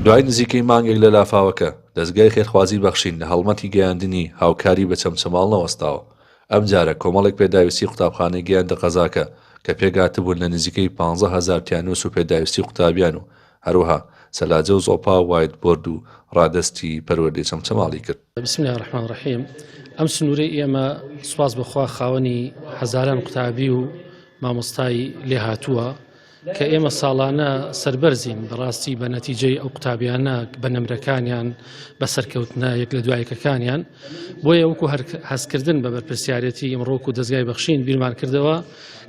دوای نزیکەی مانگێک لە لافاوەکە، دەزگای خێرخوازی بەخشین لە هەڵمەتی گەیاندنی هاوکاری بە چەمچەماڵ نەوەستاوە. ئەمجارە کۆمەڵێک پێداویستی قوتابخانەی گەیاندە قەزاکە کە پێکهاتبوون لە نزیکەی 15,000 تیانوس و پێداویستی قوتابیان و هەروەها سەلاجە و زۆپا و وایت بۆرد و ڕادەستی پەروەردەی چەمچەماڵی کرد. بسم اللە الرحمن الرحیم ئەم سنوورەی ئێمە سوپاس بەخوا خاوەنی هەزاران قوتابی و مامۆستای لێهاتووە کە ئێمە ساڵانە سەربەرزین بەڕاستی بە نەتیجەی ئەو قوتابیانە بە نمرەکانیان بە سەرکەوتنە یەک لە دوایەکەکانیان بۆیە وەکو هەر هەستکردن بە بەرپرسیارەتی ئیمڕۆک و دەستگای بەخشین بیرمان کردەوە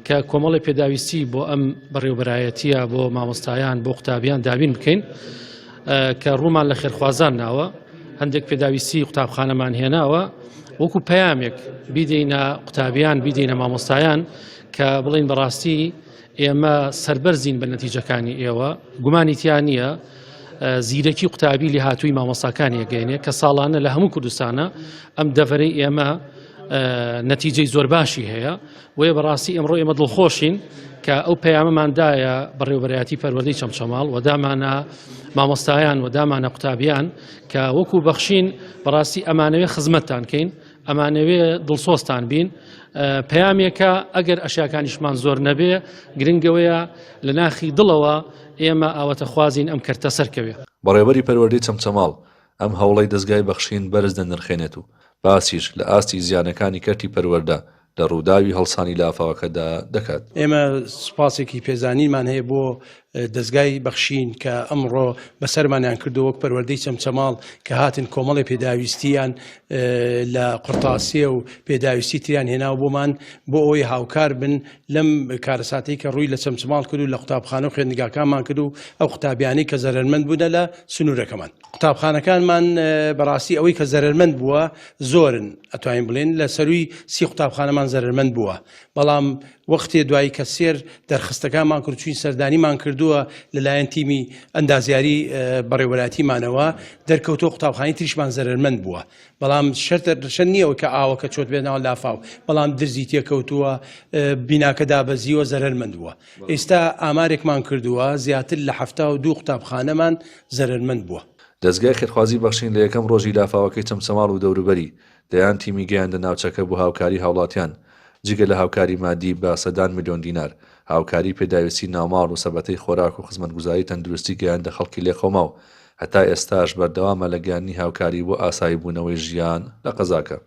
کە کۆمەڵی پێداویستی بۆ ئەم بەڕێوبەرایەتیە بۆ مامۆستایان بۆ قوتابیان دابین بکەین کە ڕوومان لە خێرخوازان ناوە هەندێک پێداویستی قوتابخانەمان هێناوە وەکو پەیامێک بیدەینە قوتابیان بیدەینە مامۆستایان کە بڵین بەڕاستی ئێمە سەربەرزین بە نەتیجەکانی ئێوە، گومانی تیا نییە زیرەکی قوتابی لێهاتووی مامۆستاکانی ئەگەینێ کە ساڵانە لە هەموو کوردستانە ئەم دەڤەرەی ئێمە نەتیجەی زۆر باشی هەیە بۆیە بەڕاستی ئەمڕۆ ئێمە دڵخۆشین کە ئەو پەیامەماندایە بەڕێوبەرایەتی پەروەردەی چەمچەماڵ و دامانە مامۆستایان و دامانە قوتابیان کە وەکو بەخشین بەڕاستی ئەمانەوێ خزمەتتان کەین ئەمانەوێ دڵسۆزتان بین پەیامێکە ئەگەر ئەشیاکانیشمان زۆر نەبێ گرنگەوەیە لە ناخی دڵەوە ئێمە ئاواتە خوازین ئەم کەرتە سەرکەوێ. بەڕێوەبەری پەروەردەی چەمچەماڵ ئەم هەوڵەی دەزگای بەخشین بەرز دەنرخێنێت و باسیش لە ئاستی زیانەکانی کەرتی پەروەردە لە ڕووداوی هەڵسانی لافاوەکەدا دەکات. ئێمە سوپاسێکی پێزانینمان هەیە بۆ دەزگای بەخشین کە ئەمڕۆ بەسەرمانیان کردو وەک پەروەردەی چەمچەماڵ کە هاتن کۆمەڵی پێداویستیان لە قڕتاسیە و پێداویستی تریان هێناو بۆمان بۆ ئەوەی هاوکار بن لەم کارەساتی کە ڕووی لە چەمچەماڵ کرد و لە قوتابخانە و خوێندنگاکانمان کرد و ئەو قوتابیانەی کە زەرەرمەند بوونە لە سنوورەکەمان. قوتابخانەکانمان بەڕاستی ئەوەی کە زەرەرمەند بووە زۆرن ئەتوانین بڵێن لە سەروی سی قوتابخانەمان زەرەرمەند بووە بەڵام وەختێ دوایی کە سێر دەرخستەکانمان کرد چوین سەردانیمان کردووە لەلایەن تیمی ئەندازیاری بەڕێوەبەرایەتیمانەوە دەرکەوتووە قوتابخانەی تریشمان زەرەرمەند بووە بەڵام شەرتە شەر نییەوە کە ئاوەکە چۆت بێت ناو لافاو بەڵام درزی تێکەوتووە بیناکە دابەزیوە زەرەرمەند بووە ئێستا ئامارێکمان کردووە زیاتر لە 72 قوتابخانەمان زەرەرمەند بووە. دەزگای خێرخوازی بەخشین لە یەکەم ڕۆژی لافاوەکەی چەمچەماڵ و دەوروبەری، دەیان تیمی گەیاندە ناوچەکە بۆ هاوکاری هاوڵاتیان، جگە لە هاوکاری مادی بە سەدان ملیۆن دینار، هاوکاری پێداویستی ناوماڵ و سەبەتەی خۆراک و خزمەتگوزاری تەندروستی گەیاندە خەڵکی لێقەوماو، هەتا ئێستاش بەردەوامە لە گەیاندنی هاوکاری بۆ ئاساییبوونەوەی ژیان لە قەزاکە.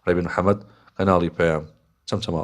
ڕێبین محەمەد، کەناڵی پەیام، چەمچەماڵ.